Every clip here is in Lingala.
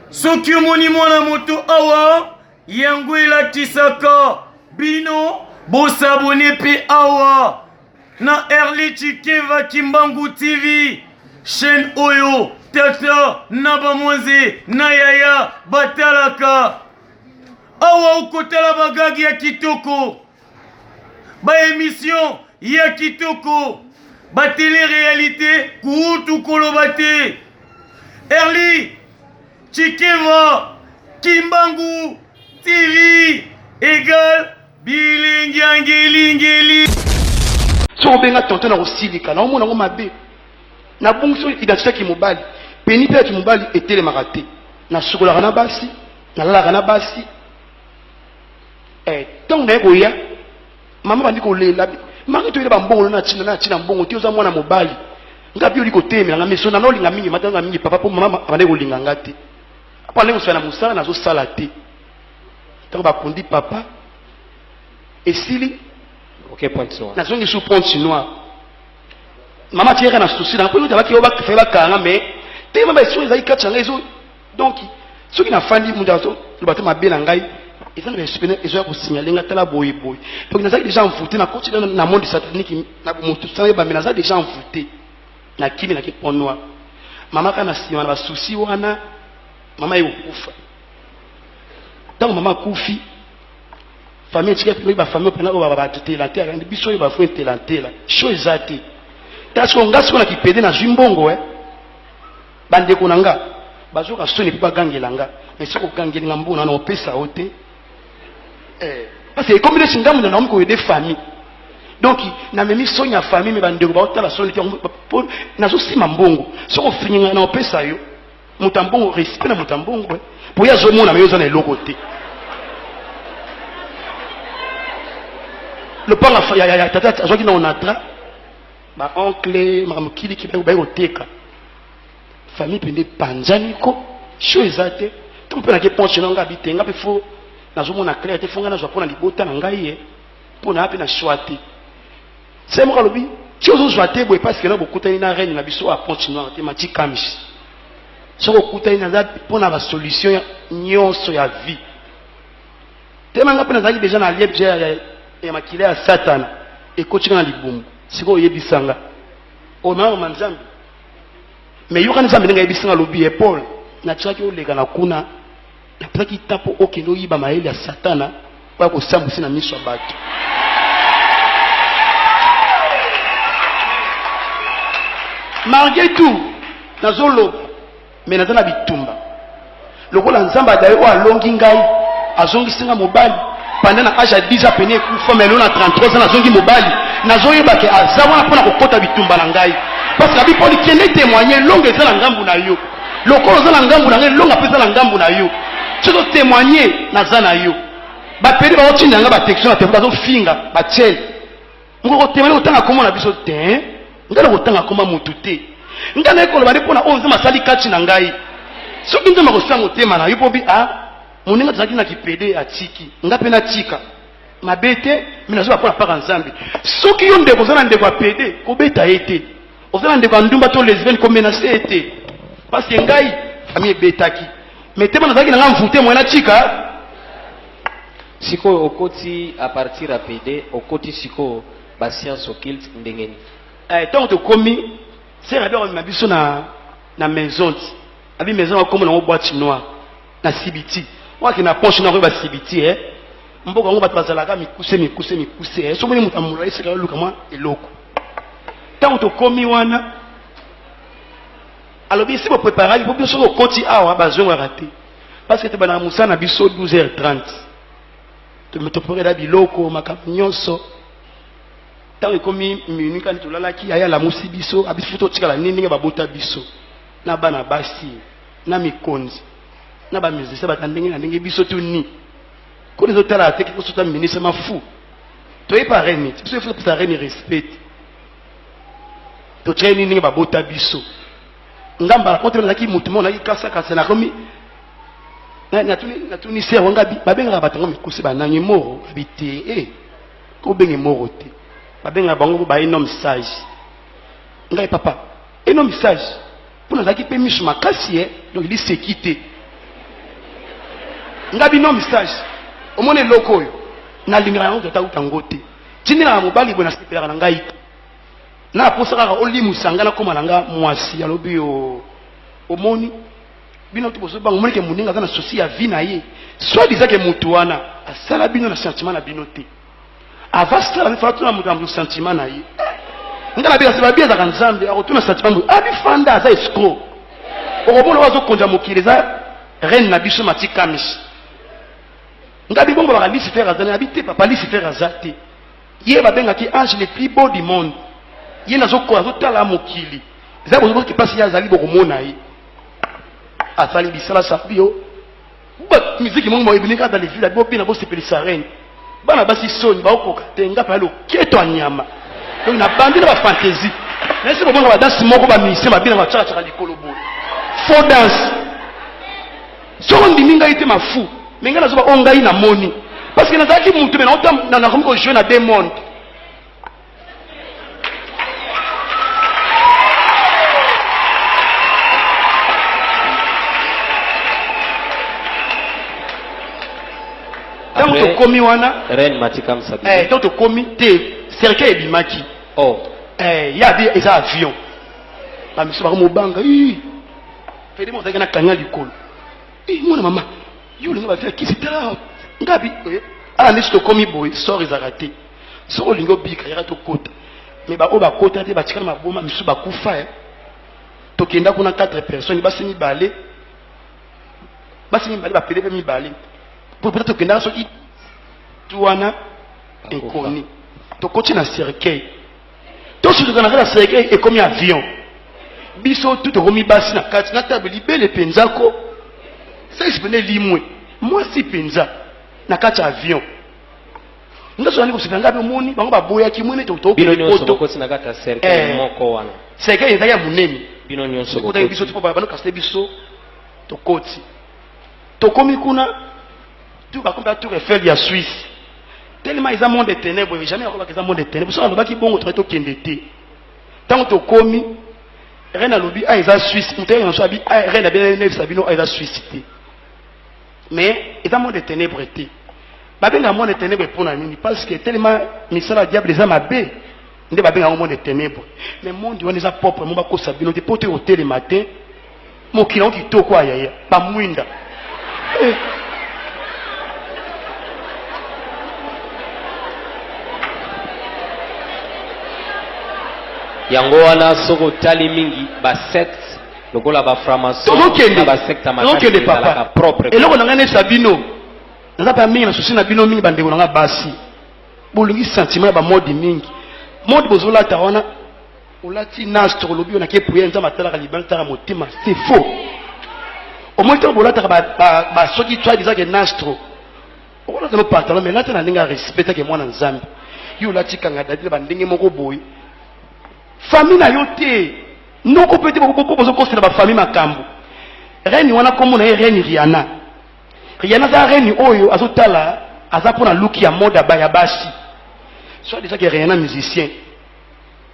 Soki omoni mwana moto awa, yango elakisaka bino bosabone mpe awa na Erly Tshikeva Kimbangu TV, chaîne oyo tata na bamwanze na yaya batalaka. Awa okotala bagage ya kitoko, ba emission ya kitoko, ba tele realite kutu koloba te. Erly Tshikeva Kimbangu TV égale bilengi ya ngelingeli. Soki obenga tonton na kosilika na omona yango mabe. Nabungisi oyo identité ya kimobali. Peni mpe ya kimobali etelemaka te. Nasukolaka na basi, nalalaka na basi. Eh, ntango naye koya mama bandi kolela maki toyela bambongo na ntina na ntina mbongo te oza mwana mobali nga mpe oli kotelemela nga meso nana olinga mingi matanga mingi papa mpo mama abandaki kolinga nga te mpo aleki kosala na mosala nazosala te ntango bakundi papa esili okay, pointe noire. Nazongi sous pointe noire. Mama atiyaka na souci na mpo ozalaki oyo bakafaki bakanga mais te mama esoki ezalaki kati na ngai ezo donc soki nafandi moto azoloba te mabe na ngai eza na baesprit ezoya kosignale ngai tala boye boye donc nazalaki déjà envoûté nakoti na monde satanique na moto sans yeba mais naza déjà envoûté nakimi naki pont noir mama kaka na nsima na basusi wana mama ye kokufa ntango mama akufi famille etikaki pembeni bafamille mpena oyo batela te alandi biso oyo bafo entela ntela sho eza te ta siko nga siko na kipede nazwi mbongo e bandeko na nga bazoka soni mpe bagangela nga mais soki ogangeli nga mbongo na opesa yo te eh, parce que ekomi neti ngambo na naomi koyede famille donc namemi soni ya famille me bandeko baotala soni te nazosima mbongo soki ofingi ngai na opesa yo moto ya mbongo respect na moto ya mbongo eh. po ye azomona me yo oza na eloko te lopanga ya tata azwaki na onatra ba oncle makambo kiliki baye koteka famille mpenza epanzani ko sho eza te ntango mpe nake ponche na nga bite nga mpe fo nazomona claire te fo ngai nazwa mpo na libota na ngai ye mpo na mpe na shwa te Se moko alobi ti ozozwa te boye parce que na bokutani na reine na biso ya Pointe Noire te Mati Kamshi. Soki okutani naza mpo na ba solution nyonso ya vie. Tema nga mpe nazalaki deja na lieb ya, ya, ya makila ya Satana ekoti nga na libumu. Sikoyo oyebisa nga omama Nzambe. Mais yoka Nzambe ndenge ayebisi nga alobi ye Paul natiaki oleka na kuna Napesaki ta mpo okende oyiba mayele ya Satana oyo akosambwisi na miso ya bato. Malgré tout, nazoloba me naza na bitumba lokola Nzambe adaye oyo alongi ngai azongisi nga mobali pendant na age ya 10 ans pene ekufa mais lelo na 33 ans nazongi mobali nazoyeba ke aza wana mpo na kokota bitumba na ngai parce que abi poli kende témoigner elonga eza na ngambu na yo lokola oza na ngambu na ngai elonga mpe eza na ngambu na yo soki otémoigne naza na yo bapeli baotinda nga batexto na telefone bazofinga batiele moko kotémoigne kotanga kombo na biso te ngai na kotanga komba motu te ngai naye koloba nde mpo na oyo nzambe asali kati na ngai soki nzambe akosala motema na yo mpo bi a ah, moninga tozalaki na kipede atiki ngai mpe natika mabe te me nazoba mpo na mpaka nzambe soki yo ndeko oza na ndeko ya pede kobeta ye te oza na ndeko ya ndumba to lesbienne ko menace ye te parce que ngai famille ebetaki mais tema nazalaki na ngai mvute moyen natika sikoyo okoti à partir ya pd okoti sikoyo ba science occulte ndenge nini eh, ntango tokomi sere abi akomema biso na, na maison ti abi maison akoma nango boîte noire na sibiti waki na poche na koyeba sibiti eh. mboka yango bato bazalaka mikuse mikuse mikuse eh. soki moto amolai esika oluka mwa eloko ntango tokomi wana alobi esi bopreparaki mpo biso soki okoti awa bazongaka te parce que tobandaka mosala na biso 12h30 toprepare biloko makambo nyonso ntango ekomi minuit kani tolalaki aye alamusi biso abisi fo totikala nini ndenge babota biso na bana basi na mikonzi na ba musicien bata ndenge na ndenge biso tu ni koni ezotala te kiko sota ministre mafu toyepa reni biso ifo topesa reni respect totyai nini ndenge babota biso nga mbala kote nazalaki motu moko nazalaki kasa kasa nakomi natuni sere wanga babengaka bato yango mikuse banangi moro abi te e kobenge moro te babengaka bango ba un homme sage ngai papa un homme sage mpo nazalaki mpe miso makasi e donc liseki te. Nga bino message. Omoni eloko oyo. Nalingaka yango tata uta ngo te. Tindelaka mobali boye nasepelaka na ngai te. Na posa kaka olimusa ngai nakoma na nga mwasi alobi yo omoni bino to bozobanga omoni ke moninga aza na souci ya vie na ye soit disant ke motu wana asala bino na sentiment na bino te avant sala fala tuna moto na moto sentiment na ye nga na bika babi ezalaka nzambe akotuna sentiment moto abifanda aza escroc okomona oyo azokonza mokili eza reine na biso mati kamisi nga bibongo baka lucifer aza nabi te papa lucifer aza te ye babengaki ange le plus beau du monde ye nazokola azotala mokili eza bozoboki mpasi ye azali bokomona ye asali bisala sabio miziki moko ebimi kaka dans les villes bobina bosepelisa reine bana basi soni baokoka te nga mpe loketo ya nyama donc nabandi na bafantaisie nayesi bomona badanse moko bamisien babina bacakacaka likolo boye faux danse soki ondimi ngai te mafu me ngai nazoba oyo ngai namoni parce que nazalaki motu me nakomi kojoue na deux monde ntango tokomi wana reine matika msabi eh, ntango tokomi te cercueil ebimaki oh. eh, ye abi eza avion bamisu bakomobanga fede mo ozalaki na kanga likolo mwana mama yo olinga bavia kisi tala ngabi eh, ala nde tokomi boye sor ezalaka te soki olingi obika yaka tokota me baoyo bakota te batikala maboma misusu bakufa eh. tokenda kuna 4 personnes basi mibale basi mibale bapele mpe mibale po peut-être tokendaka soki tu wana ekoni tokoti na cercueil tosutuka na kati ya cercueil ekomi avion biso tu tokomi basi na kati na table libele mpenza ko sexe mpenza elimwe mwasi mpenza na kati ya avion nyonso nani kosepela ngai omoni bango baboyaki mwene bino nyonso bokoti na kati ya cercueil eh, moko wana cercueil ezali ya monene bino nyonso bokoti biso tipo bano kasite biso tokoti tokomi kuna tu bakomi ba tour Eiffel ya Suisse tellement eza monde de ténèbres jamais akobaka eza monde de ténèbres soki alobaki bongo tokai tokende te ntango tokomi reine alobi a ah, eza Suisse moto yaki na so abi ah, reine abenebisa bino a ah, eza Suisse te mais eza monde de ténèbres te babengaka monde de ténèbres mpo na nini parce que tellement misala ya diable eza mabe nde babengaka yango monde de ténèbres mais monde wana eza propre mo bakosa bino te mpo te kotelema te mokili yango kitoko ayaya bamwinda eh. yango wana soki otali mingi basecte lokola ba franc-maçon tozokende na ba secte ya makasi tozokende ezalaka papa propre eloko na ngai nayebisa bino naza mpe mingi na susi na bino mingi bandeko na ngai basi bolingi sentiment ya bamode mingi mode bozolata wana olati nastre olobi oyo nake priere nzambe atalaka libanda atalaka motema c'est faux omoni ntango bolataka basoki toi disant ke nastro okolata no pantalon mais lata na ndenge ya respect take mwana nzambe yo olati kanga dadi na bandenge moko boye famille na yo te noko mpe te bozokosela bafamille makambo reine wana nkombo na ye reine riana riana aza reine oyo azotala aza mpo na luki ya mode ya basi soit déjà ke riana musicien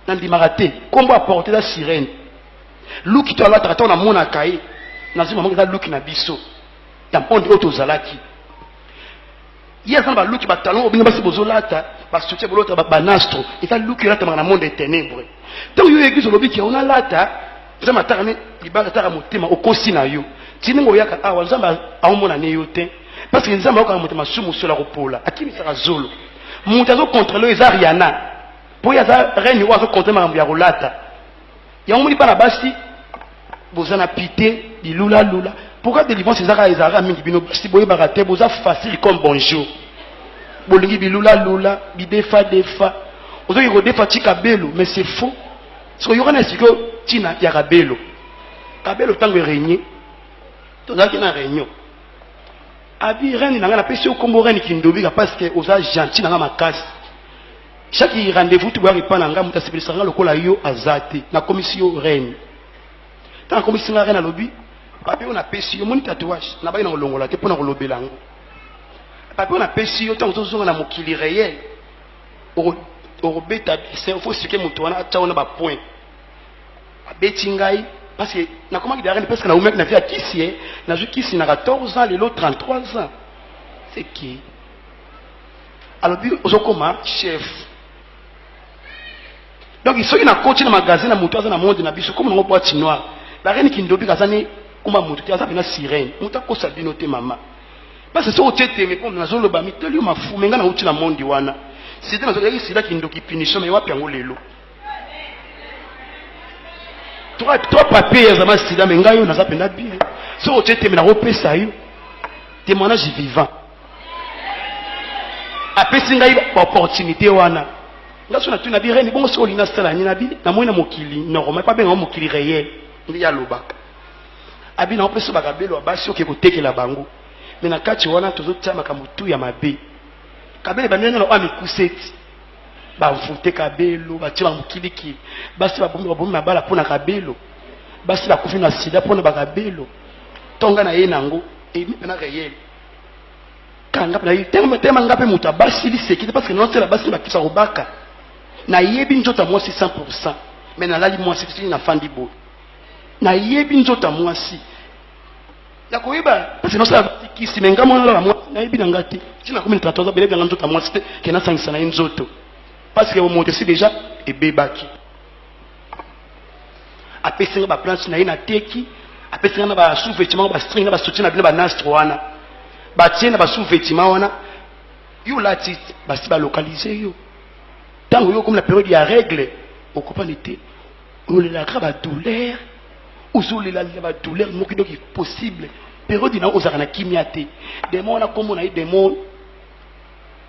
nandimaka te nkombo aporte eza sirene luki to alataka ntango namonaka ye nazwi mama eza luki na biso ya monde oyo tozalaki ye aza na baluki batalon oyo bino basi bozolata basoutien bolota banastro eza luki olatamaka na monde ya ténèbre ntango yo eglise olobi ke onalata nzambe ataka ne libala ataka motema okosi na yo ti ndenge oyaka awa nzambe aomona ne yo te parce que nzambe ayokaka moto masumu solo akopola akimisaka zolo moto azokontrole oyo eza riana mpo ye aza reine oyo azokontrole makambo ya kolata yango moni bana basi boza na pite bilulalula pourquoi délivrance ezaka ezalaka mingi bino basi boyebaka te boza facile comme bonjour bolingi bilulalula bidefadefa ozoki kodefa ti kabelo mais c'est faux soki oyokana sikoyo ntina ya kabelo kabelo ntango eregne tozalaki na réunion abi reine na ngai napesi yo nkombo reine kindobika parce que oza gentil na ngai makasi Chaque rendez-vous tu boyaka epa na nga moto asepelisaka nga lokola yo aza te nakomisi yo reine ntango akomisi nga reine alobi papier oyo napesi yo moni tatouage nabaki na kolongola te mpo na kolobela yango papier oyo napesi yo ntango tozonga na mokili réel okobeta dessin ofo sike moto wana atya wana bapoint abeti ngai parce que nakomaki de reine parce que naumaki na vie ya kisi ye nazwi kisi na 14 ans lelo 33 ans. Seke alobi ozokoma chef. Donc soki nakoti na magasin na moto aza na monde na biso comme nango boîte noire, la reine Kindobi aza ne kumba moto te, aza pena sirène. Moto akosa bino te mama. Parce que soki otie teme mpo nazoloba mitali yo mafu me ngai nauti na monde wana. Sida nazolaki sida kindoki punition me wapi yango lelo? Trois trois papier ya zama sida me ngai oyo naza mpenza bien. Soki otie teme nakopesa yo témoignage vivant. Apesi ngai opportunité wana. Nga so natuni nabi reine bongo soki olingi nasala nini nabi namoni na mokili normal pa benga mokili réel nde ye alobaka. Abi na opesa bakabelo ya basi oke kotekela bango. Me na kati wana tozotia makambo tu ya mabe. Kabelo ebandi nano oyo mikuseti. Bavute kabelo, batie ba mokilikili. Basi babomi babomi mabala mpo na kabelo. Basi bakufi na sida mpo na bakabelo. Tonga na ye nango emi na réel. Kanga na ye tema tema nga pe moto abasi liseki te parce que naosala basi bakisa kobaka. Nayebi nzoto ya mwasi 100% mais nalali mwasi soki nafandi boye. Nayebi nzoto ya mwasi nakoyeba parce que naosala kisi me nga mwana nalala mwasi nayebi na nga te. Si nakomi na 33 ans belebi na nga nzoto ya mwasi te ke nasangisa na ye nzoto parce que moto esi déjà ebebaki. Apesi nga ba planche na ye na teki, apesi nga na ba sous-vêtements, ba string na ba soutien na bino ba nastre wana. Batie na ba sous-vêtements wana, yo olati basi ba localiser yo. Tango yo okomi na période ya règle, okopani te. Olelaka ba douleur, ozolela ba douleur moko donc possible. Période na ozalaka na kimia te. Démon wana kombo na ye démon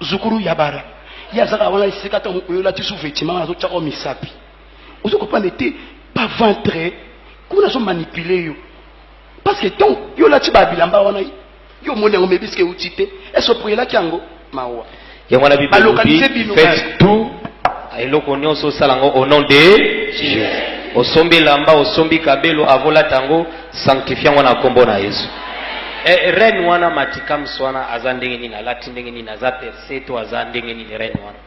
Zukuru Yabara. Ye azalaka wana esika ntango oyo olati sous-vêtement wana azotiaka misapi. Ozo comprendre te ba ventre kuna azo manipuler yo. Parce que tant yo olati ba bilamba wana yo omoni yango mais bisque euti te. Est-ce oprielaki yango mawa? Yango wana Bible Balocaliser elobi bino. faites tout eloko nyonso osala yango au nom de Jésus. Osombi elamba, osombi kabelo, avolata yango, sanctifie yango na nkombo na Yesu. Eh, reine wana Matikams wana aza ndenge nini, alati ndenge nini, aza percé to aza ndenge nini reine wana?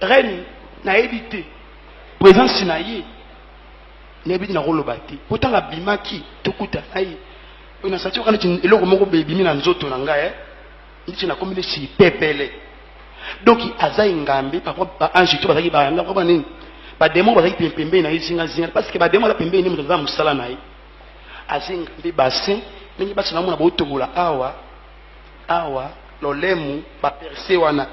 Reine nayebi te présence na ye nayebi te nakoloba te po ntango abimaki tokuta na ye oyo nasati oka neti eloko moko boye ebimi na nzoto na ngai eh. Neti nakomi neti pepele donc aza engambe parfois ba ange to bazalaki ba ba nini ba démon bazalaki pembeni na ye zinga zinga parce que ba démon aza pembeni moto aza mosala na ye aza engambe bassin ndenge basi namona botobola awa awa lolemu ba perce wana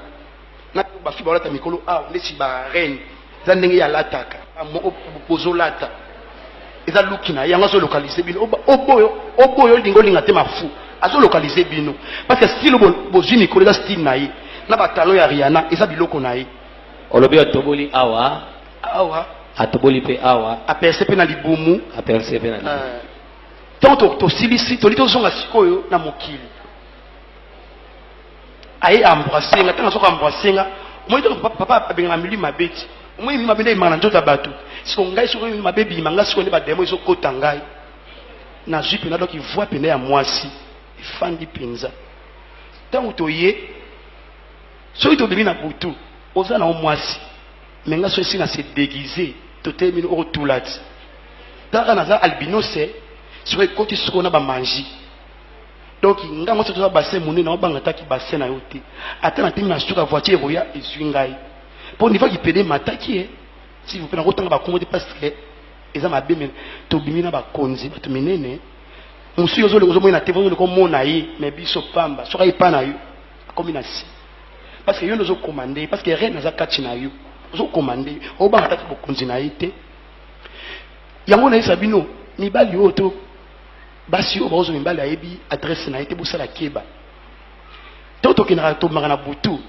na bafi balata mikolo awa ndeti ba reine eza ndenge ye alataka moko bozolata eza luki na ye yango azolokalize bino oboyo oboyo olinga olinga te mafu azolokalize bino parce que style bozwi mikolo eza style na ye na batalo ya Rihanna eza biloko na ye. Olobi atoboli awa awa atoboli pe awa aperce pe na libumu aperce pe na libumu. Ntango tosilisi toli tozonga sikoyo na mokili aye embrasser nga ntango azoka embrasser nga omoni ntango papa abengaka milimo mabe ti omoni milimo mabe nde ebimaka na nzoto ya bato siko ngai sikoyo milimo mabe ebima nga sikoyo nde bademo ezokota ngai nazwi mpenza donc voix mpenza ya mwasi efandi mpenza ntango toye soki tobimi na butu oza na yo mwasi me nga soki esi na se déguise totelemi okotula ti talaka naza albinose sikoyo ekoti sikoyo na bamanji donc nga mwasi toza bassin monene naobanga taki bassin na yo te ata natemi na suka voiture ekoya ezwi ngai mpo niveau kipede mataki ye s'il vous plaît nakotanga bakombo te parce que eza mabe me tobimi na bakonzi bato minene mosusu ozolinga ozomona te ozolinga omona ye me biso pamba soki ayepa na yo akomi na si parce que yo nde ozokomande parce que reine aza kati na yo ozokomande obanga taki bokonzi na ye te yango nayebisa bino mibali oyo to basi oyo bakozwa mibali ayebi adresse na ye te bosala keba ntango tokendaka tobimaka na butu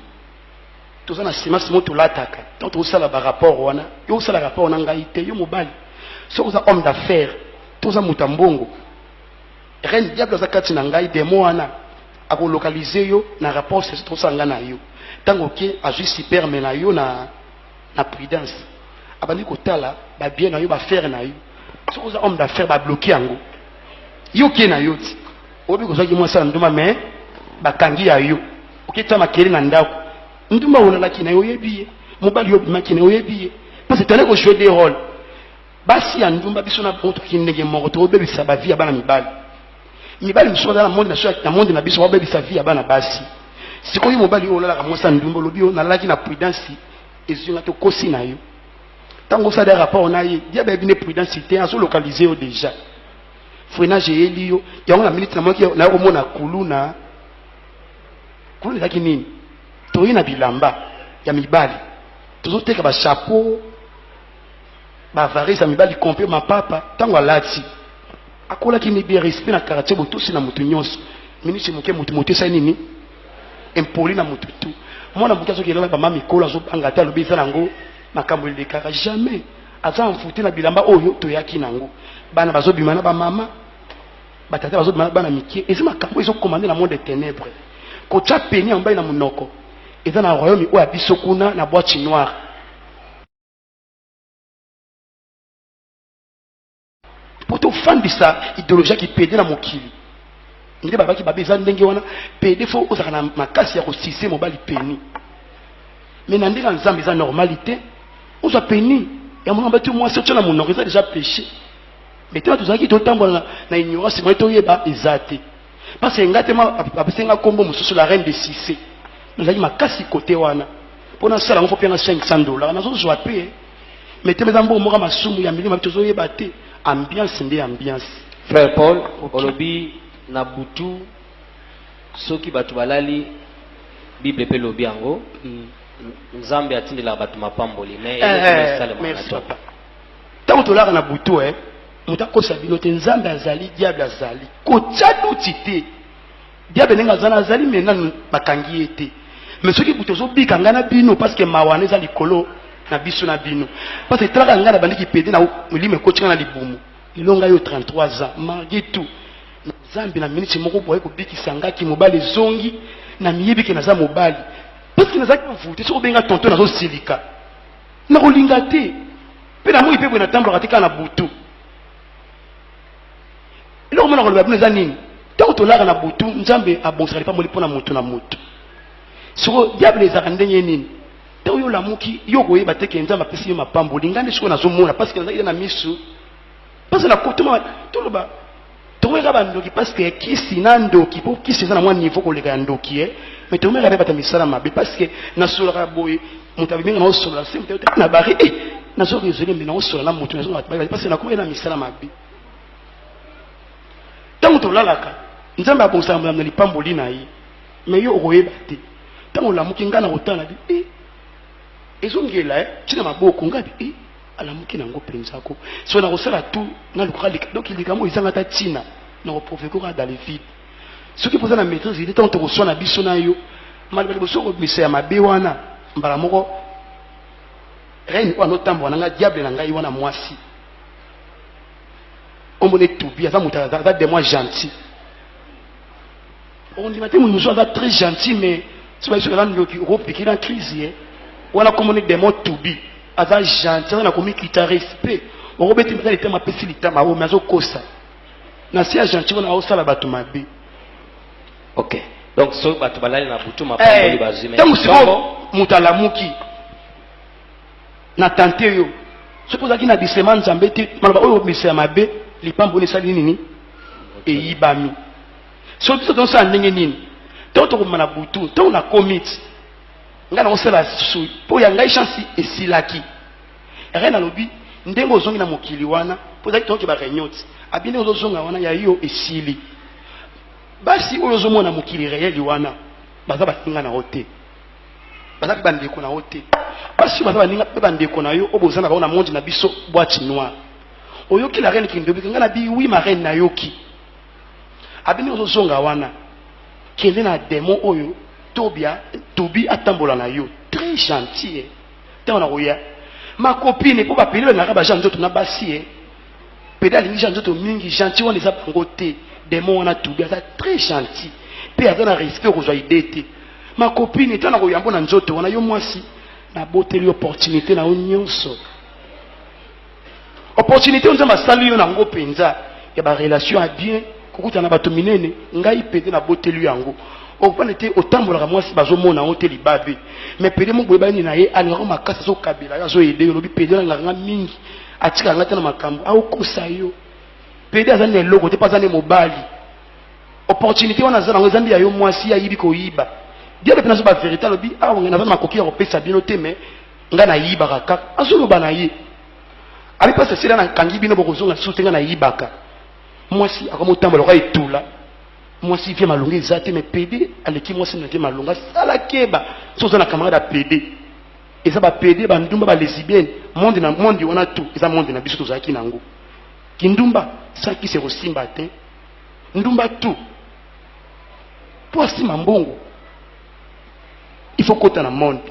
toza na nsima nsima tolataka ntango tozosala barapport wana yo osala rapport na ngai te yo mobali soki oza homme d'affaires to oza moto ya mbongo reine diable aza kati na ngai demo wana akolokalize yo na rapport sexuel tozosala ngai na yo ntango oke azwi superme na yo na na prudence abandi kotala ba bien na yo ba faire na yo soki oza homme d'affaires ba bloquer yango yo oke na yo ti oyebi kozwaki mwasi ya ndumba mais bakangi ya yo oketia makele na ndako ndumba olalaki na ye oyebi ye mobali yo obimaki na ye oyebi ye parce que tozali kojouer des rôles basi ya ndumba biso na bango toki ndenge moko tobebisa ba vie ya bana mibali mibali mosusu baza na monde na biso babebisa vie ya bana basi. Sikoyo mobali oyo olalaka mwasi ya ndumba, olobi oyo nalalaki na prudence, ezwi nga tokosi na yo. Ntango osala rapport na ye, diable ayebi nde prudence te, azolokalize yo déjà. Freinage eyeli yo yango na minute namonaki naye komona kuluna. Kuluna ezalaki nini? Toye na bilamba ya mibali, tozoteka ba chapeau, ba varise ya mibali complet, mapapa. Ntango alati akolaki ni bien respect na quartier, botosi na moto nyonso. Minute moke moto moto esali nini? Impoli na moto tu. Mwana moke azoki elala bama mikolo, azobanga te, alobi eza nango makambo elekaka jamais. Aza envoûté na bilamba oyo toyaki nango. Bana bazobima na bamama, batata bazobima na bana mike. Eza makambo ezokomande na monde de ténèbres. Kotya peni ya mobali na monoko eza na royaume oyo ya biso kuna na boîte noire. Po tofandisa idéologie ya kipede na mokili, nde babaki babe eza ndenge wana. Pede fo ozalaka na makasi ya kosise mobali peni, mais na ndenge ya Nzambe eza normalité ozwa peni ya mwana bati mwasi otya na monoko, eza déjà péché. Mais tena tozalaki totambola na ignorance, moye toyeba eza te, parce que ngai te bapesi nga nkombo mosusu, la reine de Cissé. Nazalaki makasi kote wana mpo nasala yango, fo mpe nga 500 $, nazozwa mpe. Mais te, eza mbongo moko ya masumu ya milimo, tozoyeba te. Ambiance nde ambiance. Frère Paul, olobi na butu soki bato balali, Bible mpe elobi yango, Nzambe atindelaka bato mapamboli, mais eloko nini esalemaka na Merci, to papa. Ntango tolaka na butu, moto akosa bino te. Nzambe azali, diable azali. Kotya duti te. Diable ndenge aza na azali, me nanu bakangi ye te. Mais soki butu ozobika ngai na bino, parce que mawa wana eza likolo na biso na bino, parce que talaka ngai na bandiki pede na molimo ekoti ngai na libumu. Lelo ngai oyo 33 ans, malgré tout Nzambe na miniti moko boye kobikisa ngaki mobali ezongi na miyebi ke naza mobali, parce que nazalaki mvute. Soki obenga tonton, nazosilika, nakolinga te. Mpe na moi mpe boye natambolaka te, kaka na butu. Eloko mona koloba bino eza nini? Ntango tolaka na butu, Nzambe abongisaka lipamboli mpo na motu na motu. Soko diable ezalaka ndenge nini? Ntango yo olamuki, yo koyeba te ke Nzambe apesi yo mapamboli. Ngai nde sikoyo nazomona, parce que nazalaki na misu, parce que nakotoma toloba tokoyaka bandoki, parce que kisi na ndoki, mpo kisi eza na mwa niveau koleka ya ndoki mais tokomeka mpe bata misala mabe, parce que nasololaka boye, moto abiminga, naosolola se moto na bari, nazo raisonner, mais naosolola na moto, nazo parce que nakomaki na misala mabe. Ntango tolalaka, Nzambe abongisaka malamu na lipamboli na ye, mais yo okoyeba te. Ntango olamuki, ngai na kotala bi ezongela ntina maboko ngai bi alamuki nango mpenza ko so nakosala tout, nalukaka donc likambo ezanga ata ntina, nakoprovoke kaka dans le vide. Soki mpoza na maîtrise te, ntango tokoswana biso na yo, maloba liboso kobimisa ya mabe wana, mbala moko reine oyo anotambola na ngai, diable na ngai wana mwasi, kombo etubi, aza moto aza démon gentil. Ondima te, moto mosusu aza très gentil, mais soki bayebi soki aza ndoki, okopiki na crise ye wana. Kombo ne démon tubi, aza gentil, aza na komikita, respect, okobeti mpenza litama, apesi litama oyo, mais azokosa na se ya gentil wana, aosala bato mabe. Ok, donc soki bato balali na butu, mapamboli bazwi, mais Ntango sikoyo moto alamuki na tante yo, soki ozalaki na disema Nzambe te, maloba oyo obimisa ya mabe, lipamboli esali nini? Eyibami. Soki biso tozosala ndenge nini? Ntango tokobima na butu, ntango nakomi ti ngai nakosala susu mpo ya ngai chance esilaki. Reine alobi ndenge ozongi na mokili wana, mpo ezalaki toyoki bareunion ti abi ndenge ozozonga wana, ya yo esili. Basi oyo ozomona mokili réel wana, baza baninga na yo te, baza mpe bandeko na yo te. Basi oyo baza baninga mpe bandeko na yo, oyo boza na bango na monde na biso boîte noire. Oyoki la reine Kindobika? Ngai nabi oui, ma reine, nayoki. Abi ndenge ozozonga wana, kende na démon oyo tobia tobi, atambola na yo très gentil. Ntango na koya ma copine, mpo bapele balingaka baja nzoto na basi, pede alingi ja nzoto mingi, gentil wana eza bango te. Démon wana tubi aza très gentil mpe aza na respect, okozwa idée te. Ma copine, ntango na koyambo na nzoto wana, yo mwasi, naboteli opportunité na yo nyonso, opportunité oyo Nzambe asali yo nango mpenza ya barelation ya bien, kokutana na bato minene. Ngai pede naboteli yo yango, okopana te, otambolaka mwasi bazomona yango te libabe. Mais pede moko boyebani na ye, alingaka makasi, azokabela yo, azoyede yo, olobi pede alingaka nga mingi, atikaka nga te na makambo, aokosa yo. Pede aza na eloko te, mpo aza nde mobali. Opportunité wana aza nango eza nde ya yo mwasi, ayibi koyiba. Diable mpe nazo ba verite, alobi awa ngai naza na makoki ya kopesa bino te, mais ngai nayibaka kaka. Azoloba na ye, abi mpasi esila, nakangi bino, bokozonga lisusu te, ngai nayibaka. Mwasi akomotambola lokola etula. Mwasi vie malonga eza te, mais pede aleki mwasi na vie malonga. Sala keba so oza na camarade ya pede. Eza ba pede, bandumba, ba lesbienne, monde na monde wana tout eza monde na biso tozalaki nango. Kindumba sakisi ekosimba te, ndumba tout mpo asima mbongo, il faut kota na monde.